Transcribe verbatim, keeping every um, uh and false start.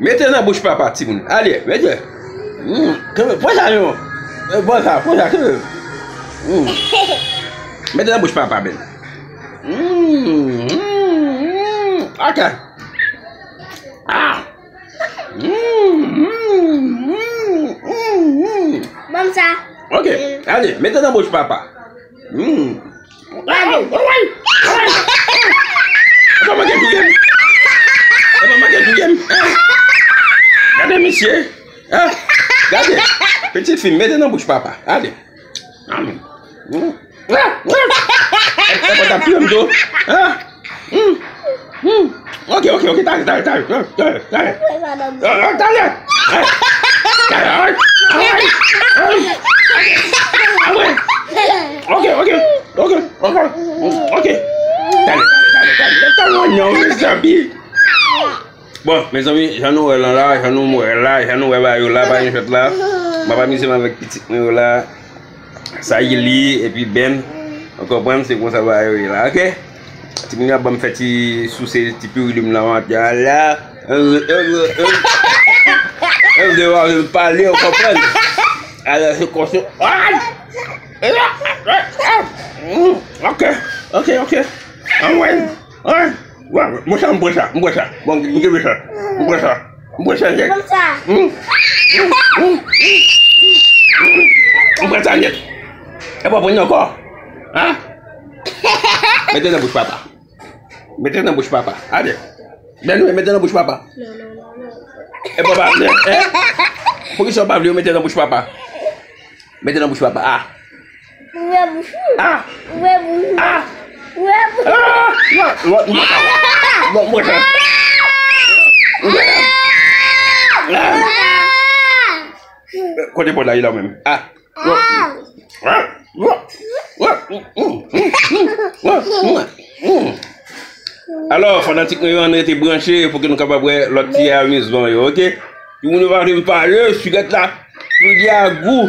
Mete nan bouch papa, timoun. Ale, mete. Mm, kenbe, pran sa, non. Eh, pran sa, pran sa, kenbe. Mm. Mete nan bouch papa, Ben. Mm, mm, mm. Ok. Ah. Mm, mm, mm, mm, mm. Ban m sa. Ok, ale, mete nan bouch papa. Mm. Gade. Ou pa manke touye m. Ou pa manke touye m. Hein? Gade misye. Hein? Gade. Pitit fi m, mete nan bouch papa. Gade. Mm. Mm. E, e, pa t ap touye m tou. Hein? Mm. Mm. Ok, ok, ok, talè, talè, talè. Talè, talè. Talè. Talè. Ok, ok, ok, ok. Talè, talè, talè, talè. Talè, non, mezanmi. Bon, mezanmi, jan nou wè lan la, jan nou wè la, jan nou wè bagay yo la, pa gen jwèt la. M ap amize m avèk pitit mwen yo la. Sayili, epi Ben. Ou konprann, se konsa bagay yo ye la, ok? Timoun yo ap ban m fè ti souse ti piwili m nan, la. Yo devan vin pale, ou konprann? Alò, se konsa. Ay! Ok, ok, ok. Anmwey. Ay! Wè, mwen sa, mwen sa, mwen sa. Bon, mwen sa, mwen sa. Mwen sa, nèt. Mwen sa. Hmm? Hmm? Hmm? Hmm? Mwen sa, nèt. E pa pran ankò. Hein? Mete nan bouch papa. Mete nan bouch papa. Ale. Ben, nou mete nan bouch papa. Non, non, non, non. E papa, eh? Poukisa w pa vle yo mete nan bouch papa? Mete nan bouch papa. Ah. Ouvè bouch ou. Ah. Ouvè bouch ou. Ah. Ouvè bouch ou. Ah. Non, non, non. Non, mwen sa. Ah. Kote pòt la ye la menm? Ah. Alò, fanatik mwen yo, ann rete branche pou ke nou kapab wè lòt ti amizman yo, ok? Timoun yo pa vle m pale, sigarèt la, pil de a gou.